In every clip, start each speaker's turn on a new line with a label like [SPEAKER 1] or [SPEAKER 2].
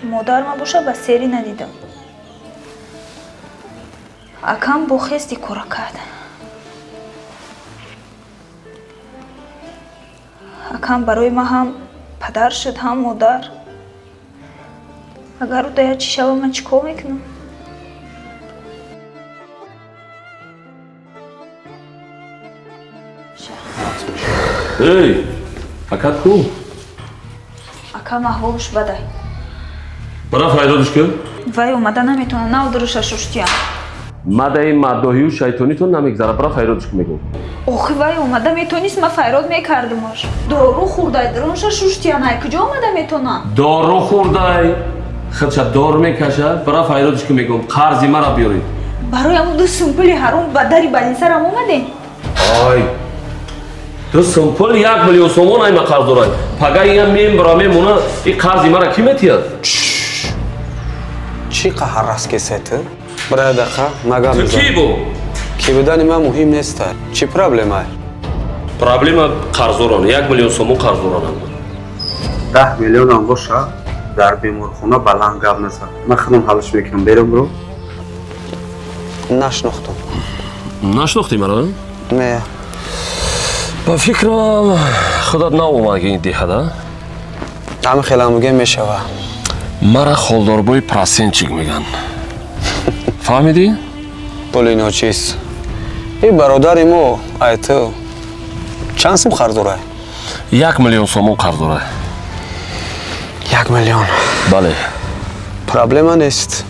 [SPEAKER 1] Модарма боша, ба серӣ надидам. Акам бо хести кора кард. Акам барои ман ҳам падар шуд, ҳам модар. Агар ӯ дая чӣ шава, ман чӣ кор мекунам?
[SPEAKER 2] Эй, акат ку?
[SPEAKER 1] Акам аҳволш бадай.
[SPEAKER 2] Бара, файродиш кун.
[SPEAKER 1] Вай омада наметавона, нав дуруша шуштиям.
[SPEAKER 2] Мадаи маддоҳию шайтонитон намегзара. Бара, файродиш кун, мегӯм.
[SPEAKER 1] Охи, вай омада метонист, ман файрод мекардимош. Дору хӯрдай, дурунша шуштиям, ай куҷо омада метонам?
[SPEAKER 2] Дору хӯрдай, худша дор мекашад. Бара, файродиш кун, мегӯм, қарзи мара биёред.
[SPEAKER 1] Барои ҳамун ду сум пули ҳаром ба дари балинсарам омадем?
[SPEAKER 2] Ай, ду сум пул 1 миллион сомон айма қарз дорад. Пага ия мембара, мемона, и қарзи мара кӣ метиҳад?
[SPEAKER 3] Чӣ қаҳар раст кесай ту? Бира, дақа мага.
[SPEAKER 2] Ту кӣ бу?
[SPEAKER 3] Ки будани ман муҳим неста. Чӣ проблема?
[SPEAKER 2] Проблема қарздорон, 1 миллион сомон қарздоронам.
[SPEAKER 3] 10 миллионам боша, дар беморхона баланд гап назан. Ман худам ҳаллиш мекунам. Берам, бро. Нашнохтам.
[SPEAKER 2] Нашнохтӣ маро?
[SPEAKER 3] Не.
[SPEAKER 2] Ба фикрам, худат наомадги ин деҳада.
[SPEAKER 3] Ҳами хелам мугем мешава.
[SPEAKER 2] Мара холдорбои процентчик меган, фаҳмидӣ?
[SPEAKER 3] Пули ночиз. И бародари мо ай ту чанд сум қарз дорай?
[SPEAKER 2] 1 миллион сомон қарз дорад.
[SPEAKER 3] 1 миллион?
[SPEAKER 2] Бале.
[SPEAKER 3] Проблема нест.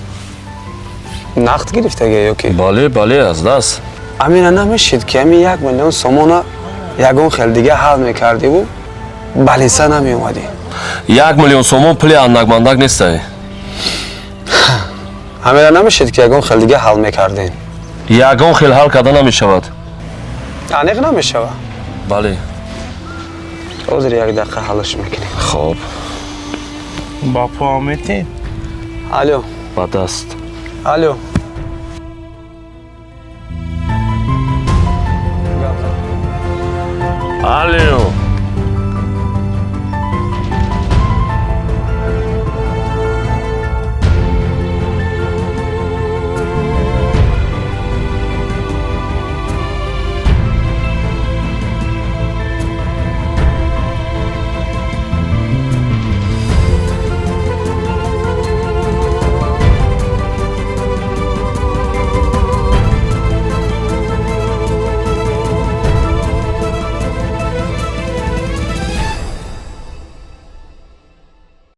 [SPEAKER 3] Нақд гирифтага ё ки?
[SPEAKER 2] Бале, аз даст.
[SPEAKER 3] Амина, намешид ки ами 1 миллион сомона ягон хел дига ҳал мекардиву балинса намеомадӣ?
[SPEAKER 2] 1 миллион сомон пули андакмандак нестай.
[SPEAKER 3] Ҳамера намешид ки ягон хел дига ҳал мекардем?
[SPEAKER 2] Ягон хел ҳал карда намешавад.
[SPEAKER 3] Аниқ намешава?
[SPEAKER 2] Бале.
[SPEAKER 3] Ҳозир як дақиқа ҳаллаш мекунем.
[SPEAKER 2] Хоб.
[SPEAKER 4] Ба пул метед?
[SPEAKER 3] Алло.
[SPEAKER 2] Ба даст.
[SPEAKER 3] Алло.